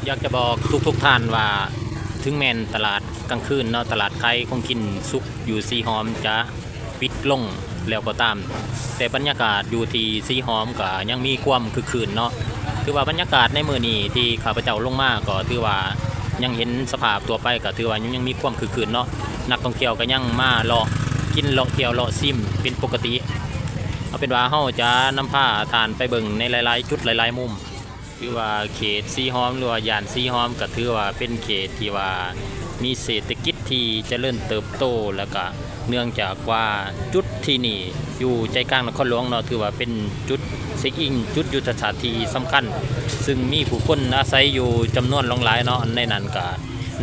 ຢາກຈະບອກທຸກໆທ່ານວ່າ ເຖິງແມ່ນຕະຫຼາດກາງຄືນເນາະ ຕະຫຼາດຂາຍຂອງກິນສຸກຢູ່ສີຫອມຈະປິດລົງແລ້ວກໍຕາມ, ແຕ່ບັນຍາກາດຢູ່ທີ່ສີຫອມກໍຍັງມີຄວາມຄຶກຄື້ນເນາະ. ຖືວ່າບັນຍາກາດໃນມື້ນີ້ທີ່ຂ້າພະເຈົ້າລົງມາກໍຖືວ່າຍັງເຫັນສະພາບທົ່ວໄປ ກໍຖືວ່າຍັງ ຍັງມີຄວາມຄຶກຄື້ນເນາະ. ນັກທ່ອງທ່ຽວກໍຍັງມາເລາະກິນ ເລາະທ່ຽວ ເລາະຊິມເປັນປົກກະຕິ. ເອົາເປັນວ່າເຮົາຈະນຳພາທ່ານໄປເບິ່ງໃນຫຼາຍໆຈຸດ ຫຼາຍໆມຸມ. ຖືວ່າເຂດສີຫອມ ຫຼືວ່າຍ່ານສີຫອມ ກໍຖືວ່າເປັນເຂດທີ່ວ່າມີເສດຖະກິດທີ່ຈະເລີນເຕີບໂຕ, ແລ້ວກະເນື່ອງຈາກວ່າຈຸດທີ່ນີ້ຢູ່ໃຈກາງນະຄອນຫຼວງເນາະ, ຖືວ່າເປັນຈຸດເຊັກອິນ ຈຸດຍຸດທະສາດທີ່ສຳຄັນ ຊຶ່ງມີຜູ້ຄົນອາໄສຢູ່ຈຳນວນຫຼວງຫຼາຍເນາະ. ໃນນັ້ນກະ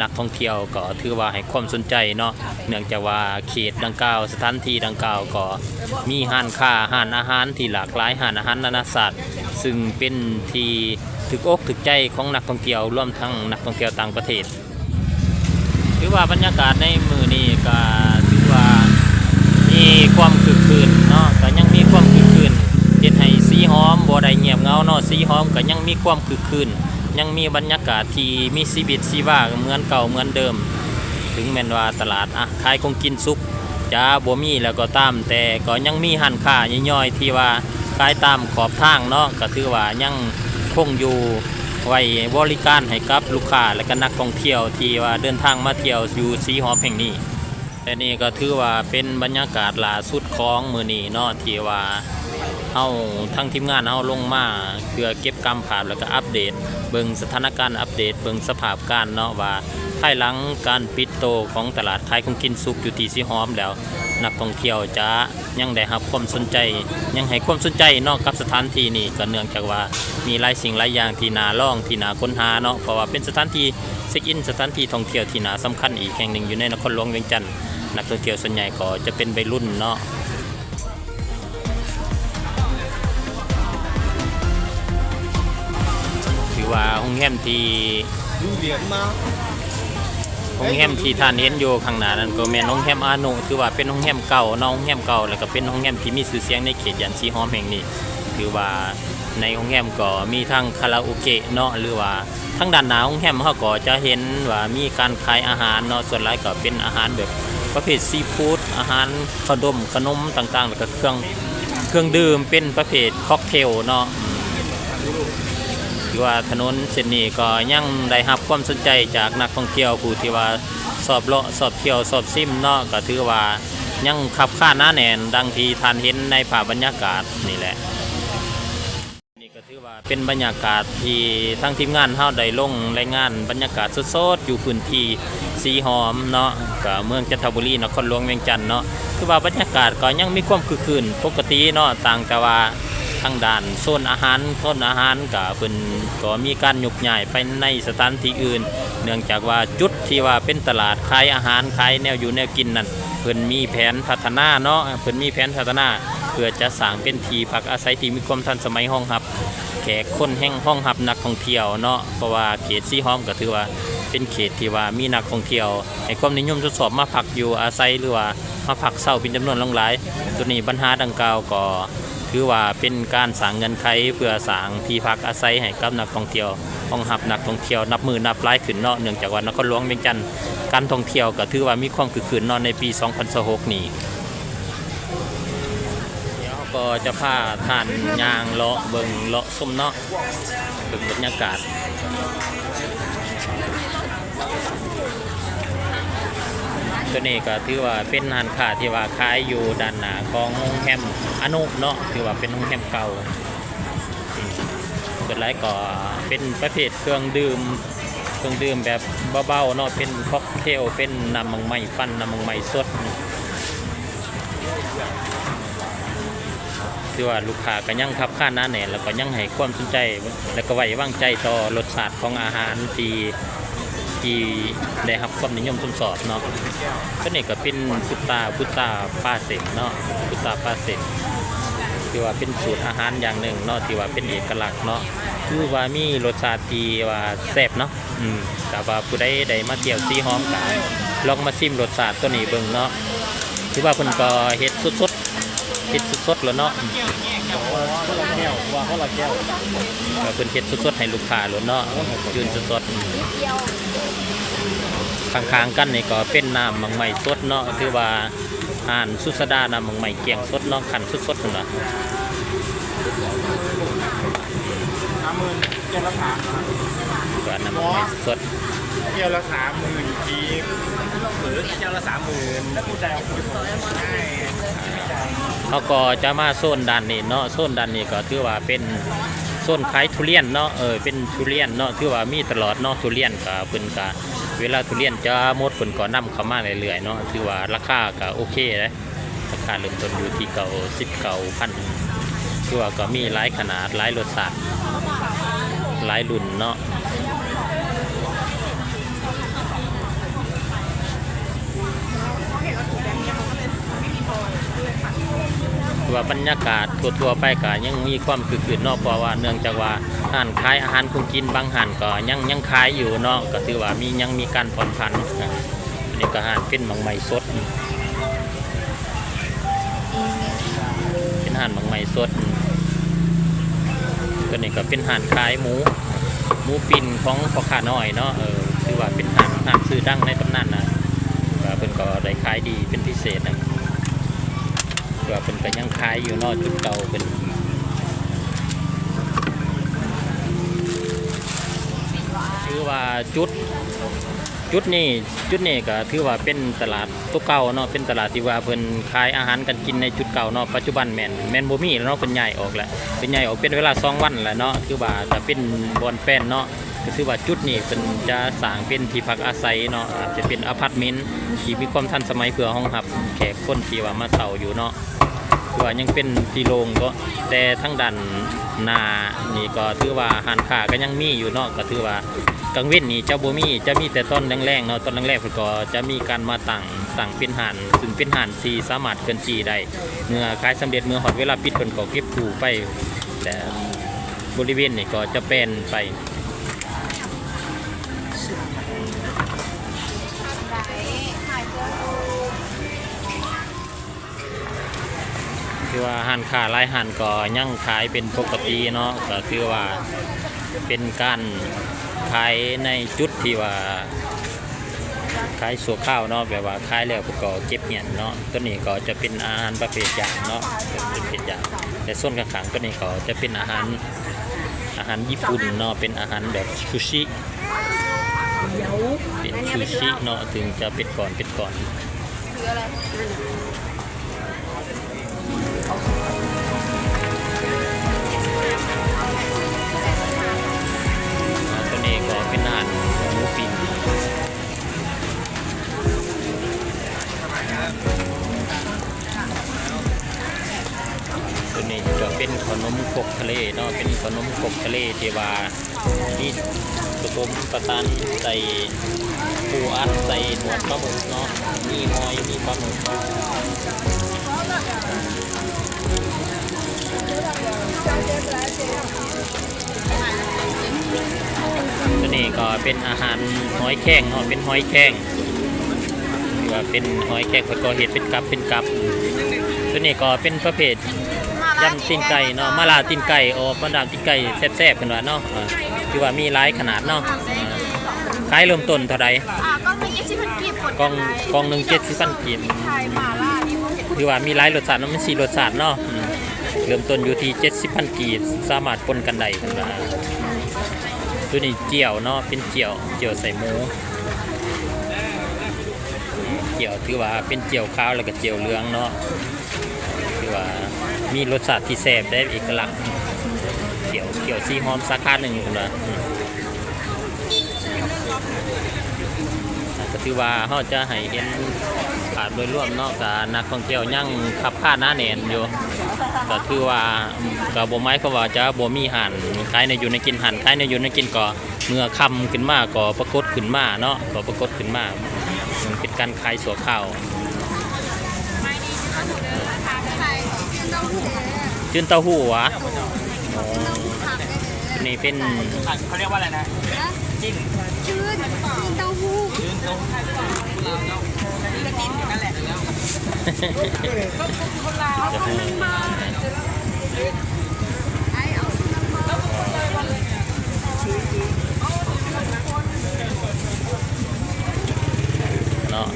ນັກທ່ອງທ່ຽວກໍຖືວ່າໃຫ້ຄວາມສົນໃຈເນາະ. ເນື່ອງຈາກວ່າເຂດດັ່ງກ່າວ ສະຖານທີ່ດັ່ງກ່າວກໍມີຮ້ານຄ້າ ຮ້ານອາຫານທີ່ຫຼາກຫຼາຍ ຮ້ານອາຫານນານາຊາດ ຊຶ່ງເປັນທີ່ຖືກອົກຖືກໃຈຂອງນັກທ່ອງທ່ຽວ ລວມທັງນັກທ່ອງທ່ຽວຕ່າງປະເທດ. ຖືວ່າບັນຍາກາດໃນມື້ນີ້ກໍຖືວ່າມີຄວາມຄຶກຄື້ນເນາະ, ກໍຍັງມີຄວາມຄຶກຄື້ນ ເຮັດໃຫ້ສີຫອມບໍ່ໄດ້ງຽບເຫງົາເນາະ. ສີຫອມກໍຍັງມີຄວາມຄຶກຄື້ນ ຍັງມີບັນຍາກາດທີ່ມີຊີວິດຊີວາເໝືອນເກົ່າເໝືອນເດີມ. ເຖິງແມ່ນວ່າຕະຫຼາດ ອາ ຂາຍຂອງກິນສຸກຈະບໍ່ມີແລ້ວກໍຕາມ, ແຕ່ກໍຍັງມີຮ້ານຄ້າຍ່ອຍໆທີ່ວ່າຂາຍຕາມຂອບທາງເນາະ, ກໍຖືວ່າຍັງຄົງຢູ່ໄວ້ບໍລິການໃຫ້ກັບລູກຄ້າ ແລະກະນັກທ່ອງທ່ຽວທີ່ວ່າເດີນທາງມາທ່ຽວຢູ່ສີຫອມແຫ່ງນີ້. ແລະນີ້ກໍຖືວ່າເປັນບັນຍາກາດລ່າສຸດຂອງມື້ນີ້ເນາະ ທີ່ວ່າ ເຮົາ ທາງທີມງານເຮົາລົງມາເພື່ອເກັບກຳພາບ ແລ້ວກະອັບເດດເບິ່ງສະຖານະການ ອັບເດດເບິ່ງສະພາບການເນາະ ວ່າພາຍຫຼັງການປິດໂຕຂອງຕະຫຼາດຂາຍຂອງກິນສຸກຢູ່ທີ່ສີຫອມແລ້ວ ນັກທ່ອງທ່ຽວຈະຍັງໄດ້ຮັບຄວາມສົນໃຈ ຍັງໃຫ້ຄວາມສົນໃຈເນາະກັບສະຖານທີ່ນີ້. ກໍເນື່ອງຈາກວ່າມີຫຼາຍສິ່ງຫຼາຍຢ່າງທີ່ໜ້າລອງ ທີ່ໜ້າຄົ້ນຫາເນາະ ເພາະວ່າເປັນສະຖານທີ່ເຊັກອິນ ສະຖານທີ່ທ່ອງທ່ຽວທີ່ໜ້າສຳຄັນອີກແຫ່ງໜຶ່ງຢູ່ໃນນະຄອນຫຼວງວຽງຈັນ. ນັກທ່ອງທ່ຽວສ່ວນໃຫຍ່ກໍຈະເປັນໄວລຸ້ນເນາະ. ຖືວ່າໂຮງແຮມທີ່ ໂຮງແຮມທີ່ທ່ານເຫັນຢູ່ຂ້າງໜ້ານັ້ນກໍແມ່ນໂຮງແຮມອານຸ ຖືວ່າເປັນໂຮງແຮມເກົ່າເນາະ, ໂຮງແຮມເກົ່າ ແລ້ວກໍເປັນໂຮງແຮມທີ່ມີຊື່ສຽງໃນເຂດຍ່ານສີຫອມແຫ່ງນີ້. ຖືວ່າໃນໂຮງແຮມກໍມີທັງຄາຣາໂອເກະເນາະ ຫຼືວ່າ ທາງດ້ານໜ້າໂຮງແຮມເຮົາກໍຈະເຫັນວ່າມີການຂາຍອາຫານເນາະ, ສ່ວນຫຼາຍກໍເປັນອາຫານແບບປະເພດຊີຟູດ ອາຫານ ເຂົ້າດົມ ຂະໜົມຕ່າງໆ ແລ້ວກໍເຄື່ອງ ເຄື່ອງດື່ມເປັນປະເພດຄອກເທວເນາະ. ຖືວ່າຖະໜົນເສັ້ນນີ້ກໍຍັງໄດ້ຮັບຄວາມສົນໃຈຈາກນັກທ່ອງທ່ຽວຜູ້ທີ່ວ່າຊອບເລາະ ຊອບທ່ຽວ ຊອບຊິມເນາະ, ກໍຖືວ່າຍັງຄັບຄາໜາແໜ້ນ ດັ່ງທີ່ທ່ານເຫັນໃນພາບບັນຍາກາດນີ້ແຫຼະ. ນີ້ກໍຖືວ່າເປັນບັນຍາກາດທີ່ທາງທີມງານເຮົາໄດ້ລົງລາຍງານບັນຍາກາດສົດໆຢູ່ພື້ນທີ່ສີຫອມເນາະ, ກໍເມືອງຈັນທະບູລີ ນະຄອນຫຼວງວຽງຈັນເນາະ. ຖືວ່າບັນຍາກາດກໍຍັງມີຄວາມຄຶກຄື້ນປົກກະຕິເນາະ, ຕ່າງແຕ່ວ່າທາງດ້ານໂຊນອາຫານ ໂຊນອາຫານກໍເພິ່ນກໍມີການໂຍກຍ້າຍໄປໃນສະຖານທີ່ອື່ນ, ເນື່ອງຈາກວ່າຈຸດທີ່ວ່າເປັນຕະຫຼາດຂາຍອາຫານ ຂາຍແນວຢູ່ແນວກິນນັ້ນ ເພິ່ນມີແຜນພັດທະນາເນາະ, ເພິ່ນມີແຜນພັດທະນາ ເພື່ອຈະສ້າງເປັນທີ່ພັກອາໄສທີ່ມີຄວາມທັນສະໄໝ ຮອງຮັບແຂກຄົນແຮງ ຮອງຮັບນັກທ່ອງທ່ຽວເນາະ, ເພາະວ່າເຂດສີຫອມກໍຖືວ່າເປັນເຂດທີ່ວ່າມີນັກທ່ອງທ່ຽວໃຫ້ຄວາມນິຍົມຊົມຊອບມາພັກຢູ່ອາໄສ ຫຼືວ່າມາພັກເຊົາເປັນຈຳນວນຫຼວງຫຼາຍ. ໂຕນີ້ບັນຫາດັ່ງກ່າວກໍຖືວ່າເປັນການສ້າງເງື່ອນໄຂເພື່ອສ້າງທີ່ພັກອາໄສໃຫ້ກັບນັກທ່ອງທ່ຽວ ຮອງຮັບນັກທ່ອງທ່ຽວນັບມື້ນັບຫຼາຍຂຶ້ນເນາະ, ເນື່ອງຈາກວ່ານະຄອນຫຼວງວຽງຈັນ ການທ່ອງທ່ຽວກໍຖືວ່າມີຄວາມຄຶກຄື້ນເນາະ ໃນປີສອງພັນຊາວຫົກນີ້. ດຽວເຮົາກໍຈະພາທ່ານຍ່າງເລາະເບິ່ງເລາະຊົມເນາະ, ເບິ່ງບັນຍາກາດ. ໂຕນີ້ກໍຖືວ່າເປັນຮ້ານຄ້າທີ່ວ່າຂາຍຢູ່ດ້ານໜ້າຂອງໂຮງແຮມອະນຸເນາະ, ຖືວ່າເປັນໂຮງແຮມເກົ່າ. ສ່ວນຫຼາຍກໍເປັນປະເພດເຄື່ອງດື່ມ ເຄື່ອງດື່ມແບບເບົາໆເນາະ, ເປັນຄອກເທວ ເປັນນ້ຳໝາກໄມ້ປັ່ນ ນ້ຳໝາກໄມ້ສົດ. ຖືວ່າລູກຄ້າກໍຍັງຄັບຄາໜາແໜ້ນ ແລ້ວກໍຍັງໃຫ້ຄວາມສົນໃຈ ແລ້ວກໍໄວ້ວາງໃຈຕໍ່ລົດຊາດຂອງອາຫານທີ່ ທີ່ໄດ້ຮັບຄວາມນິຍົມຊົມຊອບເນາະ. ໂຕນີ້ກໍເປັນບຸດຕາ ບຸດຕາປາເຊັງເນາະ, ບຸດຕາປາເຊັງ ຖືວ່າເປັນສູດອາຫານຢ່າງໜຶ່ງເນາະ ທີ່ວ່າເປັນເອກະລັກເນາະ, ຖືວ່າມີລົດຊາດທີ່ວ່າແຊບເນາະ. ອືມ ຖ້າວ່າຜູ້ໃດໄດ້ມາທ່ຽວສີຫອມກໍລອງມາຊິມລົດຊາດໂຕນີ້ເບິ່ງເນາະ, ຖືວ່າເພິ່ນກໍເຮັດສົດໆ ເຮັດສົດໆແລ້ວເນາະ. ອືມ ແລ້ວ ວ່າຄົນລະແກ້ວ ເອີ ເພິ່ນເຮັດສົດໆໃຫ້ລູກຄ້າໂລດເນາະ ຈືນສົດໆ. ຂ້າງໆກັນນີ້ກໍເປັນນ້ຳໝາກໄມ້ສົດເນາະ ຖືວ່າຮ້ານສຸດສະດານ້ຳໝາກໄມ້ກ້ຽງສົດເນາະ ຄັ້ນສົດໆພຸ້ນລະ. ສາມໝື່ນ ແກ້ວລະສາມ ກໍນ້ຳໝາກໄມ້ສົດ ແກ້ວລະສາມໝື່ນກີບ ເອີ ແກ້ວລະສາມໝື່ນ ແລ້ວກູຈ່າຍເອົາ ເຮົາກໍຈະມາໂຊນດ້ານນີ້ເນາະ ໂຊນດ້ານນີ້ກໍຖືວ່າເປັນໂຊນຂາຍທຸລຽນເນາະ ເອີ ເປັນທຸລຽນເນາະ ຖືວ່າມີຕະຫຼອດເນາະ ທຸລຽນກໍເພິ່ນກໍ ເວລາທຸລຽນຈະໝົດ ເພິ່ນກໍນຳເຂົ້າມາເລື້ອຍໆເນາະ ຖືວ່າລາຄາກໍໂອເຄເດ້ ລາຄາເລີ່ມຕົ້ນຢູ່ທີ່ເກົ້າ ສິບເກົ້າພັນ ຖືວ່າກໍມີຫຼາຍຂະໜາດ ຫຼາຍລົດຊາດ ຫຼາຍລຸ້ນເນາະ. ຖືວ່າບັນຍາກາດທົ່ວໆໄປກໍຍັງມີຄວາມຄຶກຄື້ນເນາະ ເພາະວ່າເນື່ອງຈາກວ່າຮ້ານຂາຍອາຫານຄົງກິນບາງຮ້ານກໍຍັງ ຍັງຂາຍຢູ່ເນາະ ກໍຖືວ່າມີ ຍັງມີການຜ່ອນຜັນ. ອັນນີ້ກໍຮ້ານເປັນໝາກໄມ້ສົດ ເປັນຮ້ານໝາກໄມ້ສົດ. ຕົວນີ້ກໍເປັນຮ້ານຂາຍໝູ ໝູປີ້ງຂອງພໍ່ຄ້ານ້ອຍເນາະ ເອີ ຖືວ່າເປັນຮ້ານ ຮ້ານຊື່ດັງໃນຕຳນານນະ ວ່າເພິ່ນກໍໄດ້ຂາຍດີເປັນພິເສດນະ ວ່າເພິ່ນກໍຍັງຂາຍຢູ່ເນາະ ຈຸດເກົ່າເພິ່ນ ຖືວ່າຈຸດ ຈຸດນີ້ ຈຸດນີ້ກໍຖືວ່າເປັນຕະຫຼາດໂຕເກົ່າເນາະ ເປັນຕະຫຼາດທີ່ວ່າເພິ່ນຂາຍອາຫານການກິນໃນຈຸດເກົ່າເນາະ ປັດຈຸບັນແມ່ນ ແມ່ນບໍ່ມີແລ້ວເນາະ ເພິ່ນຍ້າຍອອກແລ້ວ ເພິ່ນຍ້າຍອອກເປັນເວລາສອງວັນແລ້ວເນາະ ຖືວ່າຈະເປັນບ່ອນແປນເນາະ ກໍຖືວ່າຈຸດນີ້ເພິ່ນຈະສ້າງເປັນທີ່ພັກອາໄສເນາະ ອາດຈະເປັນອາພາດເມັນທີ່ມີຄວາມທັນສະໄໝເພື່ອຮອງຮັບແຂກຄົນທີ່ວ່າມາເຊົ່າຢູ່ເນາະ ຄືວ່າຍັງເປັນທີ່ໂລ່ງເນາະ ແຕ່ທາງດ້ານໜ້ານີ້ກໍຖືວ່າຮ້ານຄ້າກໍຍັງມີຢູ່ເນາະ ກໍຖືວ່າ ກາງເວັນນີ້ຈະບໍ່ມີ ຈະມີແຕ່ຕອນແລງໆເນາະ ຕອນແລງໆເພິ່ນກໍຈະມີການມາຕັ້ງ ຕັ້ງເປັນຮ້ານ ຊຶ່ງເປັນຮ້ານທີ່ສາມາດເຄື່ອນທີ່ໄດ້ ເມື່ອຂາຍສຳເລັດ ເມື່ອຮອດເວລາປິດເພິ່ນກໍເກັບກູ້ໄປ ແລະ ບໍລິເວນນີ້ກໍຈະແປນໄປ. ຖືວ່າຮ້ານຄ້າຫຼາຍຮ້ານກໍຍັງຂາຍເປັນປົກກະຕິເນາະ ກໍຖືວ່າເປັນການຂາຍໃນຈຸດທີ່ວ່າຂາຍຊົ່ວຄາວເນາະ ແບບວ່າຂາຍແລ້ວກໍເກັບຫ້ຽນເນາະ. ຕົວນີ້ກໍຈະເປັນອາຫານປະເພດຍ່າງເນາະ ເປັນປະເພດຍ່າງ ແລະ ໂຊນຂ້າງໆຕົວນີ້ກໍຈະເປັນອາຫານ ອາຫານຍີ່ປຸ່ນເນາະ ເປັນອາຫານແບບຊູຊິ ເປັນຊູຊິເນາະ ເຖິງຈະເປັນກ້ອນ ເປັນກ້ອນ. ຕົວນີ້ກໍເປັນອາຫານໝູປີ້ງ ຕົວນີ້ກໍເປັນເຂົ້າໜົມຄົກທະເລເນາະ ເປັນເຂົ້າໜົມຄົກທະເລທີ່ວ່າ ມີປະສົມປະສານໃສ່ປູອັດ ໃສ່ໜວດປາໝຶກເນາະ ມີຫອຍ ມີປາໝຶກ. ຕົວນີ້ກໍເປັນອາຫານຫອຍແຄງເນາະ ເປັນຫອຍແຄງ ຫຼືວ່າເປັນຫອຍແຄງ ເພິ່ນກໍເຮັດເປັນກັບ ເປັນກັບ. ຕົວນີ້ກໍເປັນປະເພດ ຍຳຕີນໄກ່ເນາະ ໝ່າລ່າຕີນໄກ່ ໂອ້ ໝ່າລ່າຕີນໄກ່ແຊບໆ ເພິ່ນວ່າເນາະ ເອີ ຖືວ່າມີຫຼາຍຂະໜາດເນາະ ເອີ ຂາຍເລີ່ມຕົ້ນເທົ່າໃດ? ອ່າ ກ່ອງໜຶ່ງເຈັດສິບພັນກີບ ກ່ອງ ກ່ອງໜຶ່ງເຈັດສິບພັນກີບ ຂາຍໝ່າລ່ານີ້ບໍ່ເຫັນ ຖືວ່າມີຫຼາຍລົດຊາດເນາະ ມີສີ່ລົດຊາດເນາະ ເລີ່ມຕົ້ນຢູ່ທີ່ເຈັດສິບພັນກີບ ສາມາດປົນກັນໄດ້ ເພິ່ນວ່າ. ຕົວນີ້ຈ່ຽວເນາະ ເປັນຈ່ຽວ ຈ່ຽວໃສ່ໝູ ຈ່ຽວ ຖືວ່າເປັນຈ່ຽວຂາວ ແລ້ວກໍຈ່ຽວເຫຼືອງເນາະ ຖືວ່າມີລົດຊາດທີ່ແຊບເດ້ ເອກະລັກ ຈ່ຽວ ຈ່ຽວສີຫອມສາຂາໜຶ່ງພຸ້ນນະ ອືມ ກໍຖືວ່າເຮົາຈະໃຫ້ເຫັນພາບໂດຍລວມເນາະ ກໍນັກທ່ອງທ່ຽວຍັງຄັບຄາໜາແໜ້ນຢູ່ ກໍຖືວ່າ ກໍບໍ່ໝາຍຄວາມວ່າຈະບໍ່ມີຮ້ານຂາຍແນວຢູ່ແນວກິນ ຮ້ານຂາຍແນວຢູ່ແນວກິນກໍ ເມື່ອຄ່ຳຂຶ້ນມາກໍປາກົດຂຶ້ນມາເນາະ ກໍປາກົດຂຶ້ນມາ ມັນເປັນການຂາຍຊົ່ວຄາວ. ຈືນເຕົ້າຫູ້ຫວາ? ອໍ ອັນນີ້ເປັນ ເຂົາຮຽກວ່າອະໄລນະ? ຈີນ ຈືນ ຈືນເຕົ້າຫູ້ ຈີນເຕົ້າຫູ້ ລາວເນາະ ກະຈີນຄືກັນແຫຼະ. ຄົນລາວ ເຂົາເຈົ້າຮູ້ ຄົນໜຶ່ງມາ.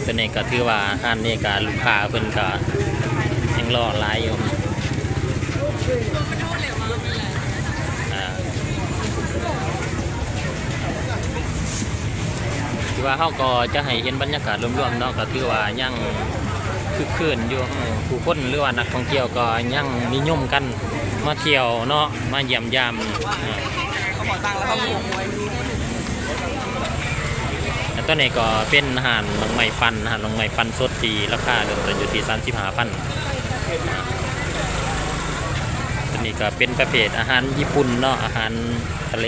ໂຕນີ້ກໍຖືວ່າຮ້ານນີ້ກໍລູກຄ້າເພິ່ນກໍຍັງລໍຫຼາຍຢູ່ ອ່າ ຖືວ່າເຮົາກໍຈະໃຫ້ເຫັນບັນຍາກາດລວມໆເນາະ ກໍຖືວ່າຍັງຄຶກຄື້ນຢູ່ ຜູ້ຄົນ ຫຼືວ່ານັກທ່ອງທ່ຽວກໍຍັງນິຍົມກັນມາທ່ຽວເນາະ ມາຢ້ຽມຢາມ ອ່າ ແລະ ໂຕນີ້ກໍເປັນຮ້ານໜໍ່ໄມ້ປັ່ນ ຮ້ານໜໍ່ໄມ້ປັ່ນສົດທີ່ລາຄາເລີ່ມຕົ້ນຢູ່ທີ່ສາມສິບຫ້າພັນ. ໂຕນີ້ກໍເປັນປະເພດອາຫານຍີ່ປຸ່ນເນາະ ອາຫານທະເລ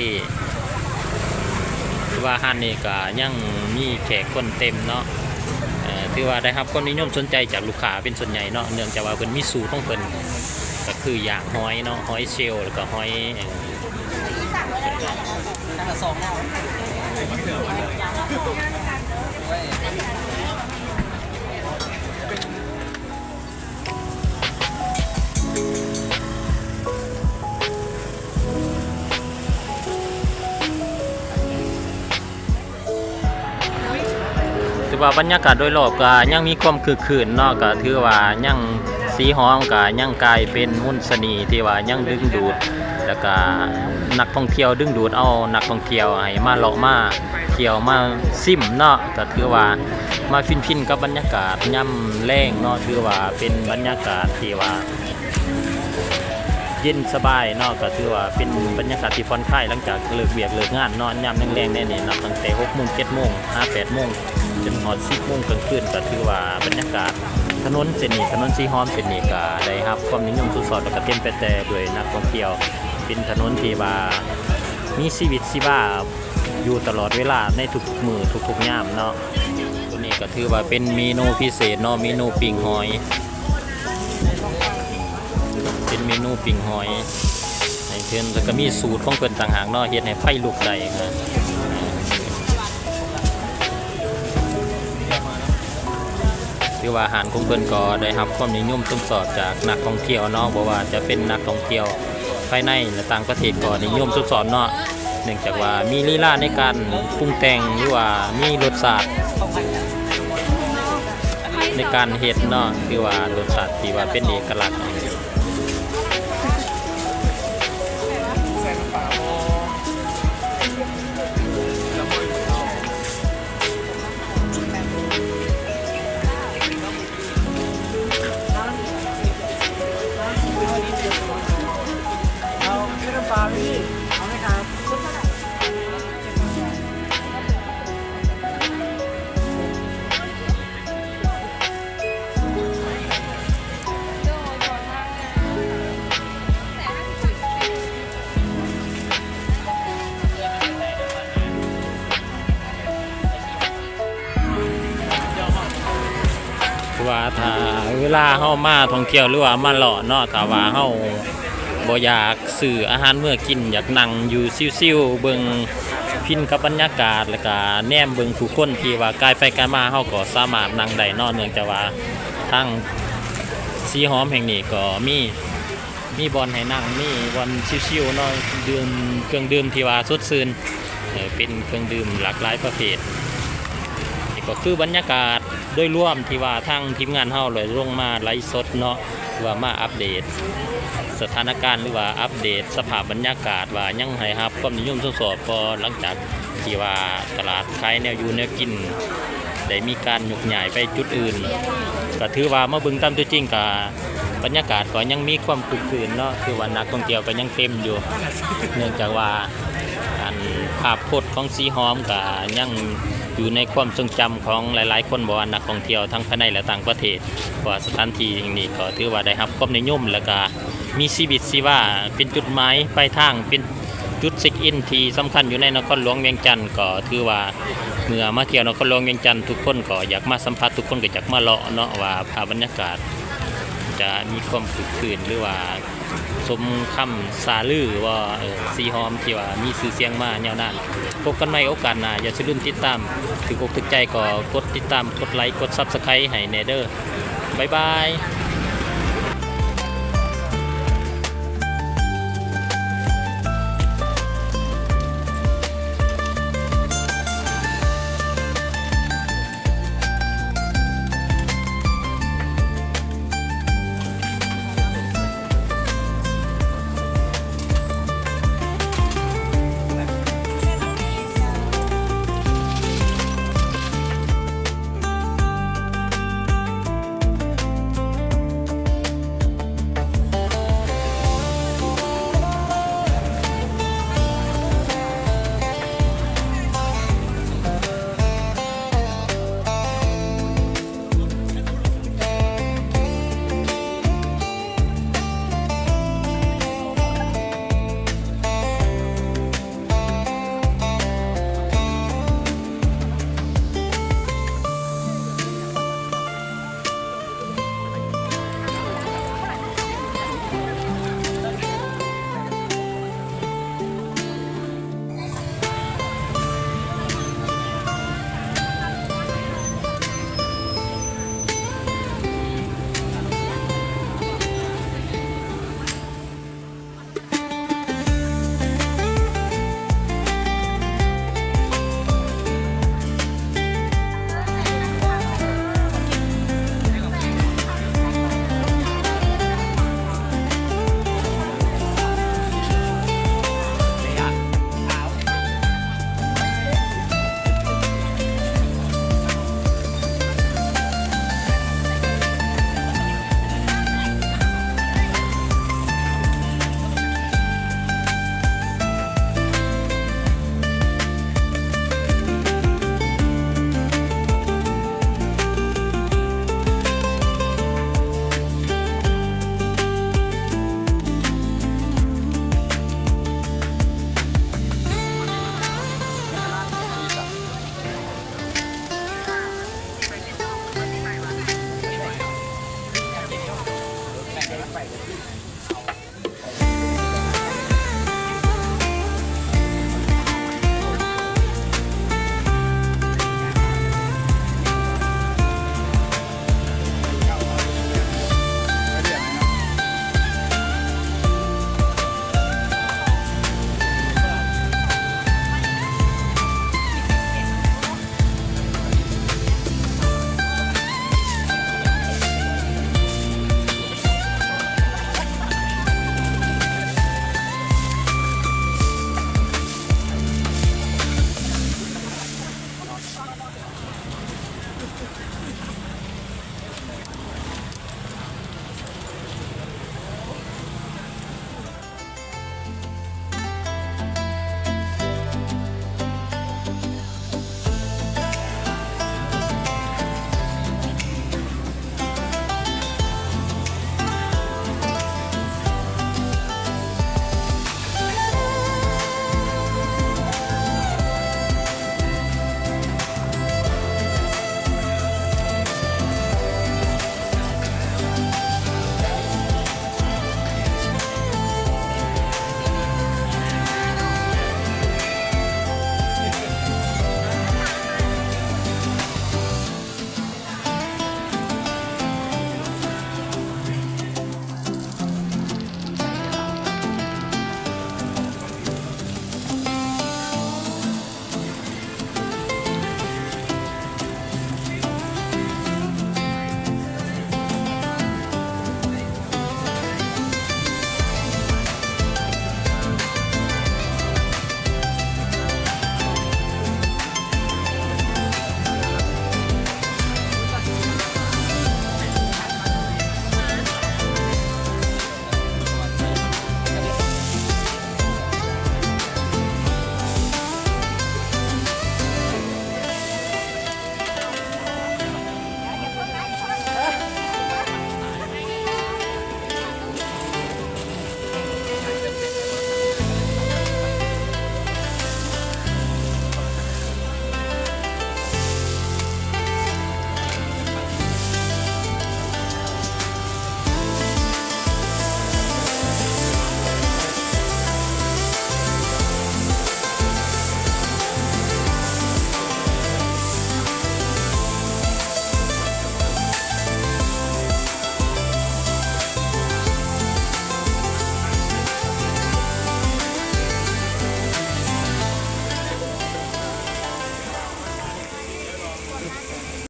ຖືວ່າຮ້ານນີ້ກໍຍັງມີແຂກຄົນເຕັມເນາະ ເອີ ຖືວ່າໄດ້ຮັບຄວາມນິຍົມສົນໃຈຈາກລູກຄ້າເປັນສ່ວນໃຫຍ່ເນາະ ເນື່ອງຈາກວ່າເພິ່ນມີສູດຂອງເພິ່ນ ກໍຄືຢ່າງຫອຍເນາະ ຫອຍເຊວ ແລ້ວກໍຫອຍ ຖືວ່າບັນຍາກາດໂດຍລອບກໍຍັງມີຄວາມຄຶກຄື້ນເນາະ ກໍຖືວ່າຍັງ ສີຫອມກໍຍັງກາຍເປັນມົນສະເໜ່ທີ່ວ່າຍັງດຶງດູດ ແລ້ວກໍນັກທ່ອງທ່ຽວ ດຶງດູດເອົານັກທ່ອງທ່ຽວໃຫ້ມາເລາະມາທ່ຽວມາຊິມເນາະ ກໍຖືວ່າມາຟິນໆກັບບັນຍາກາດຍາມແລງເນາະ ຖືວ່າເປັນບັນຍາກາດທີ່ວ່າ ເຢັນສະບາຍເນາະ ກໍຖືວ່າເປັນບັນຍາກາດທີ່ຜ່ອນຄາຍຫຼັງຈາກເລີກວຽກເລີກງານເນາະ ຍາມແລງໆແນວນີ້ເນາະ ຕັ້ງແຕ່ຫົກໂມງ ເຈັດໂມງ ຫາແປດໂມງ ຈົນຮອດສິບໂມງກາງຄືນ ກໍຖືວ່າບັນຍາກາດຖະໜົນເສັ້ນນີ້ ຖະໜົນສີຫອມເສັ້ນນີ້ ກໍໄດ້ຮັບຄວາມນິຍົມຊົມຊອບ ແລ້ວກໍເຕັມໄປແຕ່ດ້ວຍນັກທ່ອງທ່ຽວ ເປັນຖະໜົນທີ່ວ່າມີຊີວິດຊີວາຢູ່ຕະຫຼອດເວລາໃນທຸກມື້ທຸກໆຍາມເນາະ. ໂຕນີ້ກໍຖືວ່າເປັນເມນູພິເສດເນາະ ເມນູປີ້ງຫອຍ ເປັນເມນູປີ້ງຫອຍໃຫ້ເພິ່ນ ແລ້ວກໍມີສູດຂອງເພິ່ນຕ່າງຫາກເນາະ ເຮັດໃຫ້ໄຟລຸກໄດ້ນະ. ຖືວ່າຮ້ານຂອງເພິ່ນກໍໄດ້ຮັບຄວາມນິຍົມຊົມຊອບຈາກນັກທ່ອງທ່ຽວເນາະ ບໍ່ວ່າຈະເປັນນັກທ່ອງທ່ຽວພາຍໃນ ແລະ ຕ່າງປະເທດກໍນິຍົມຊົມຊອບເນາະ ເນື່ອງຈາກວ່າມີລີລາໃນການປຸງແຕ່ງ ຫຼືວ່າມີລົດຊາດໃນການເຮັດເນາະ ຖືວ່າລົດຊາດທີ່ວ່າເປັນເອກະລັກ. ເອົາເຂົ້ານ້ຳປາໄປພີ່ ເອົາໄໝຄັບ? ເພາະວ່າຖ້າເວລາເຮົາມາທ່ອງທ່ຽວ ຫຼືວ່າມາເລາະເນາະ ຖ້າວ່າເຮົາບໍ່ຢາກຊື້ອາຫານເມືອກິນ ຢາກນັ່ງຢູ່ຊິວໆ ເບິ່ງ ຟິນກັບບັນຍາກາດ ແລ້ວກະແນມເບິ່ງຜູ້ຄົນທີ່ວ່າກາຍໄປກາຍມາ ເຮົາກໍສາມາດນັ່ງໄດ້ເນາະ ເນື່ອງຈາກວ່າທາງສີຫອມແຫ່ງນີ້ກໍມີ ມີບ່ອນໃຫ້ນັ່ງ ມີບ່ອນຊິວໆເນາະ ດື່ມເຄື່ອງດື່ມທີ່ວ່າສົດຊື່ນ ເອີ ເປັນເຄື່ອງດື່ມຫຼາກຫຼາຍປະເພດ. ນີ້ກໍຄືບັນຍາກາດໂດຍລວມທີ່ວ່າທາງທີມງານເຮົາໄດ້ລົງມາໄລຟ໌ສົດເນາະ ເພື່ອມາອັບເດດສະຖານະການ ຫຼືວ່າອັບເດດສະພາບບັນຍາກາດວ່າຍັງໃຫ້ຮັບຄວາມນິຍົມຊົມຊອບບໍ່ ຫຼັງຈາກທີ່ວ່າຕະຫຼາດຂາຍແນວຢູ່ແນວກິນໄດ້ມີການຍົກຍ້າຍໄປຈຸດອື່ນ. ກໍຖືວ່າມາເບິ່ງຕາມຕົວຈິງກໍບັນຍາກາດກໍຍັງມີຄວາມຄຶກຄື້ນເນາະ ຄືວ່ານັກທ່ອງທ່ຽວກໍຍັງເຕັມຢູ່ ເນື່ອງຈາກວ່າ ອັນ ພາບພົດຂອງສີຫອມກໍຍັງຢູ່ໃນຄວາມຊົງຈຳຂອງຫຼາຍໆຄົນ ບໍ່ວ່ານັກທ່ອງທ່ຽວທັງພາຍໃນ ແລະ ຕ່າງປະເທດ ເພາະວ່າສະຖານທີ່ແຫ່ງນີ້ກໍຖືວ່າໄດ້ຮັບຄວາມນິຍົມ ແລ້ວກໍມີຊີວິດຊີວາ ເປັນຈຸດໝາຍປາຍທາງ ເປັນຈຸດເຊັກອິນທີ່ສຳຄັນຢູ່ໃນນະຄອນຫຼວງວຽງຈັນ. ກໍຖືວ່າເມື່ອມາທ່ຽວນະຄອນຫຼວງວຽງຈັນ ທຸກຄົນກໍຢາກມາສຳຜັດ ທຸກຄົນກໍຢາກມາເລາະເນາະ ວ່າພາບບັນຍາກາດຈະມີຄວາມຄຶກຄື້ນ ຫຼືວ່າ ສົມຄຳສາລືວ່າ ເອີ ສີຫອມທີ່ວ່າມີຊື່ສຽງມາຍາວນານ. ພົບກັນໃໝ່ໂອກາດໜ້າ ຢ່າຊິລືມຕິດຕາມ ຖືກອົກຖືກໃຈກໍກົດຕິດຕາມ ກົດໄລ ກົດຊັບສະໄຄໃຫ້ແດ່ເດີ. ບາຍບາຍ.